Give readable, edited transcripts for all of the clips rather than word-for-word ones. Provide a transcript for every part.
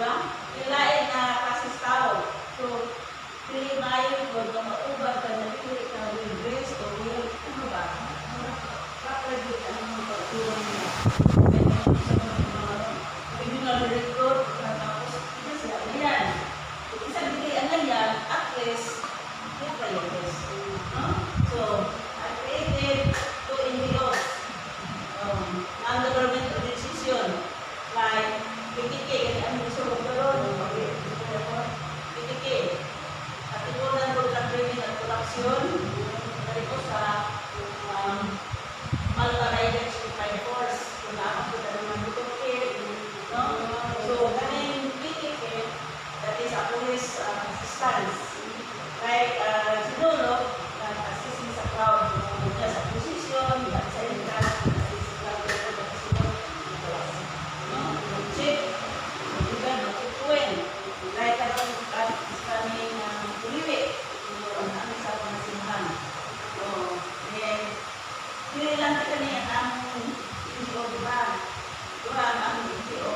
Ba? Ilain na klases tao. So, dili maayo ko nga maubag ka na dili ka well dressed or well, ano ba? Proper good ang mga pagtulong nila. Kaya sa mga criminal record, tapos hindi sila ganyan. Kung isa dili ang ganyan, at least, di kayo dress. No? So, I created two NGOs, non-government organization, like PTK, kaya ang gusto ko karon, PTK, Katipunan for Drug Treatment at Corruption, dali ko sa Malta Riders to Crime Force, kung naman ko dali ng motorkit, no? So, kaning PTK, that is a police assistance. Like, si Lolo, nag-assist mi sa crowd, niya sa position, sa entrance, assist sa crowd, no? Chief, diba, no? Chief Queen, like, karon at kami ng Puliwi, ang kami sa pangasimahan. So, then, dili lang kita ni ang NGO, di ba? Duha ang among NGO.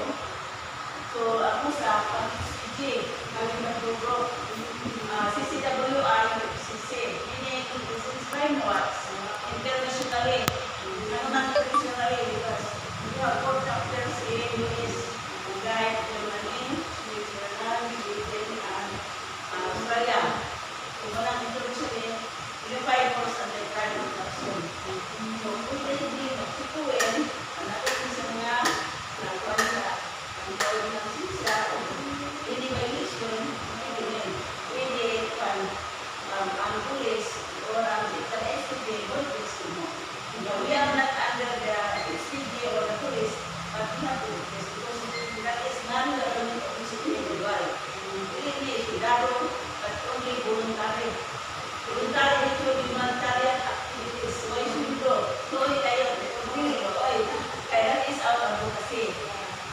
So, ako sa pang-SPG, kami nag-group, CCWI, CC, meaning it's Crime Watch, internationally. Ano nang internationally? Because we have four chapters in US, like Germany, Switzerland, Sweden, and Australia. So, walang internationally, Unified Force Anti-Crime and Corruption. So, kung pwede magsituin, ang ako sa mga nakuha sa ang tawag ng sisa, any violation, pwede rin. Pwede pan, ang police or ang SPG, police mo. No, we are not under the SPG or the police, but we have to do this because that is non-government office individual. Hindi ni sundalo, but only voluntary. Voluntary to humanitarian activities. Oy, sundo. Oy, kayo. Oy, kaya that is our advocacy.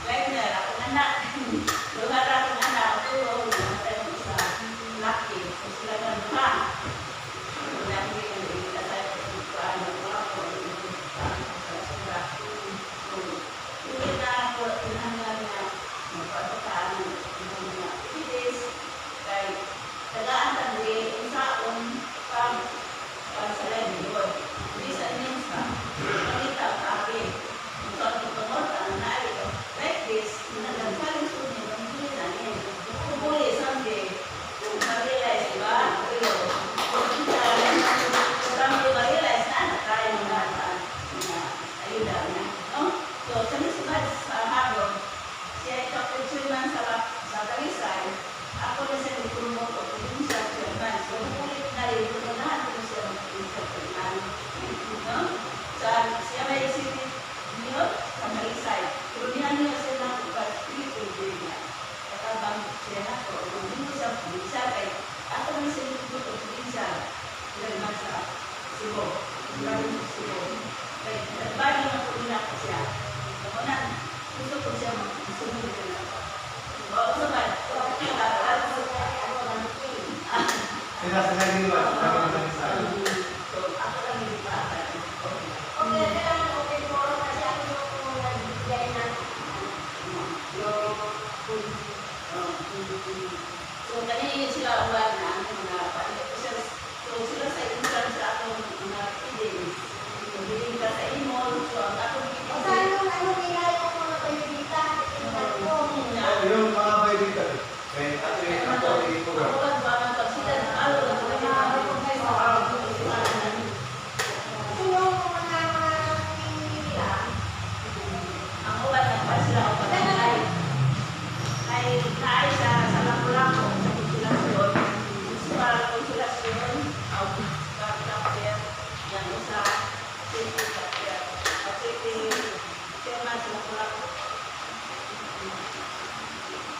Like na, akong anak. Duha ra akong anak, ako, namatay ko sa laki. So sila na duha. Wala ko yung sa ano ako sa sobra. So, hindi na ako kinahanglan na magpapataan ng mga activities kay tagaan tabi unsaon pag pag sa livelihood. Bisan minsa, makita kaagi. Unsaon pagpangorta ang naay like this, nagsaling sunod ang huli namin. Huli someday, kung ma-realize, di ba? Pero, kung someday ma-realize na anak tayo mga mga ayuda na. No? So, sa nisbat sa Haron, siya ay chapter chairman sa Talisay, ako na siya nag-promote o provincial chairman. So, ulit na rin, pumuntahan ko na siya mag-provincial chairman. No? Sa, siya may city mayor sa Talisay. Pero niya niya siya na pag-pili niya. Katabang siya na ko. Kung hindi siya provincial, kay ako na siya nag-promote o provincial chairman sa Cebu. Province of Cebu. Kay, nagbagi na po nila ko siya. Ako na, gusto ko siya mag-sunod na ako. Oo, sa ba? Sila sa naging ba? So, ako lang yung bata. Okay, kailangan open forum kasi ako yung nagbigay ng Yung So, kanina sila uwan na ang mga officers. So, sila sa in-charge sa atong mga feedings. So, bilin ka sa imol. So, ang atong O saan yung ano nila yung mga bayobita? Tingnan ko. Yung mga bayobita. Kaya ato yung ato yung Ako ba ba ang pag sila alo na ko Kasi yung mga nila, Ang uban nagpa sila og pagkakay. Ay naay sa Lapu-Lapu sa Konsolasyon, municipal Konsolasyon, aw chapter yan sa city chapter, at city chairman sa Lapu-Lapu.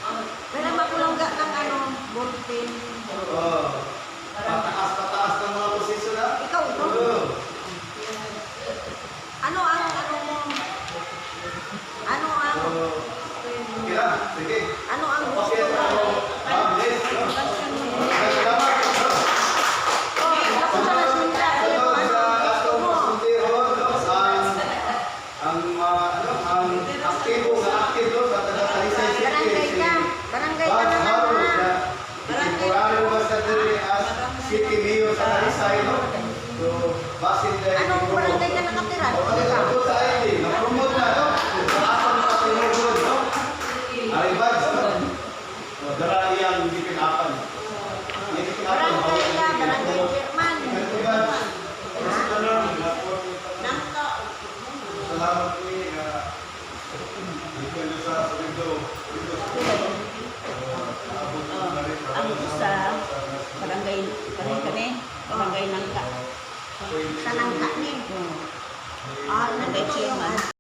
Oh, Pero makulongga ng ano, ballpen. Oh. Pataas, pataas ng mga posisyon na. Ikaw ito? Oo. Ano ang ano mo? Ano ang So, okay lang. Sige. ano ang gusto Okay, mo? so, ma'am, yes. No? Salamat. No? Oh, ako sa nasunta. Sunod Ano sa ang gusto atong mo? pasultihon, no? Ang ano, ang aktibo nga aktibo sa taga Talisay City Barangay si ka. City Mayor sa Talisay, no? So, basin dahil Anong barangay ka nakatira? O, ano po sa ID, na-promote na, no? Sa sa tinugod, no? Arrivals, no? So, dara iyang gipinapan. Iyang gipinapan, Barangay ka, barangay chairman. Arrivals. Ha? Nangka. Salamat ni dito sa Surigao. Dito sa Abot na rin. Ang sa barangay kani kani barangay Nangka. Sa Nangka ni. Ah, Barangay nandito yung chairman.